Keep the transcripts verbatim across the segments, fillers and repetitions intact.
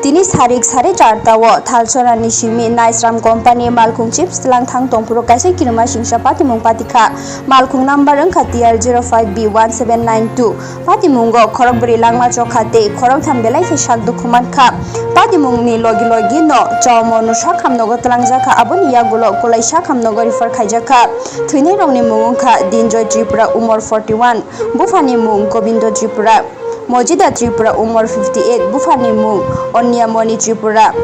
Tini sarik sare charta o Thalchorani simi Naisram Company malkhung chips tlangthang tongphuru kaisa kirima singsa patimung patikha. Malkhung number wngkha T R zero five B one seven nine two. Patimungo khorokbwrwi langma chokha tei khoroktham belai khe sak dukhu mankha. Patimungni logi logi no chomonu sakhamnogo twlangjakha, aboni yagulo kwlai sakhamnogo refer khaijakha. Thwinairokni mung wngkha Dinjoy Tripura, umor forty one, buphani mung Gobindo Tripura. Mojida Tripura, umor fifty eight, buphani mung Onyamoni Tripura.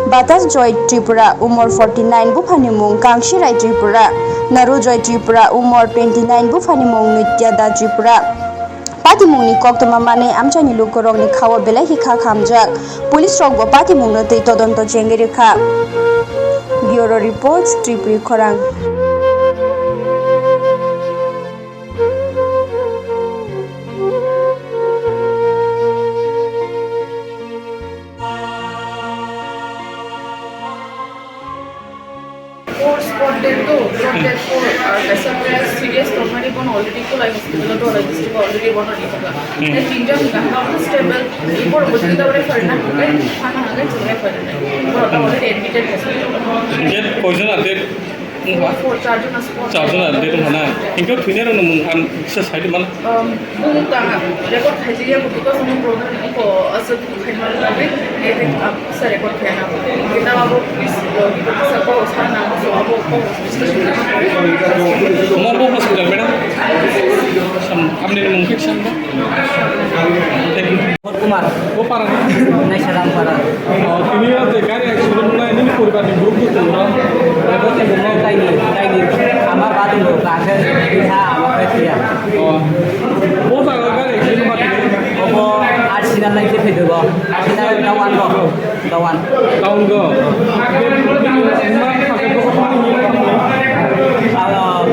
Batas Joy Tripura, umor forty nine, buphani mung Kangsi Rai Tripura. Naru Joy Tripura, umor twenty nine, buphani mung Nitya Da Tripura. Patimungni koktwma manwi amchaini lukurokni khao belai khe kha khamjak. Police rokbo patimungno twi todonto chengwi rwkha. Bureau Report, Tripuri Khorang. Four spot dead to, spot dead four, uh, kaisa player serious tongmani bono already Kolai hospital o Dholai district o already bono rijak. Hmm. Tei tinjon hwnka hwnka stable, borok bo chwng refer na hwnka, sana hwnka chwng refer na. Borok already admitted hospital o. Dead koijon ar dead? Four, four, charjon aswk. Charjon ar dead wngkha na? Hinkhe thwinairokno mung ang kisa side man. Um, mung tang record khaijak ya, because omo problem iko aswk. Mo bo hospital, madam? Sam-, apni mung khe sam ba? Thank you. Kumar. Bo para ni? Naisarang para. Oh, tini o je gari accident wngnai, nini poribar ni borok bo tongo? Kaini, kaini. Ama ba tongo, kakhe, ha, ama khe siya. Oh. Bo jaga gari accident wngnai? Obo Arsenal nai khe phaido bo. Arsenal dawan bo. Dawan. Dawan go. Bini wngma kha khe bo kha ni. Ah,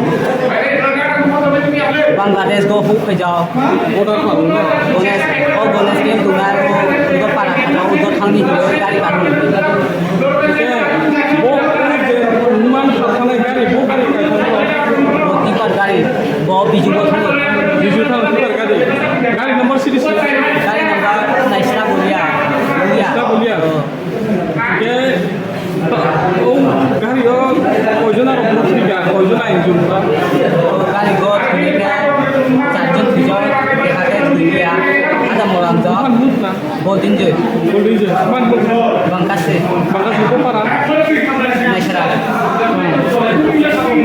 Bangladesh go huk khaijak. Border kha wngma. Ganesh, o Ganesh ke dunga, o para kha, o thangni gari kha. Bo je wngma kha thani gari, bo gari kai thang. Bo tipper gari, bo biju bo thang. Biju thang tipper gari. Gari number series. Gari number naisla bolia. Bolia. Naisla bolia. Oh. Ke, o gari o koijon aro bwrwi thwikha, koijon injured wngkha? O gari o thwikha, charjon thwijak, ekha khe thwiya, ada moram jok. Buphang mut na? Bo dinjoi. Bo dinjoi. Buphang mut na? Bangkase. Bangkase bo para? Naisara. Hmm.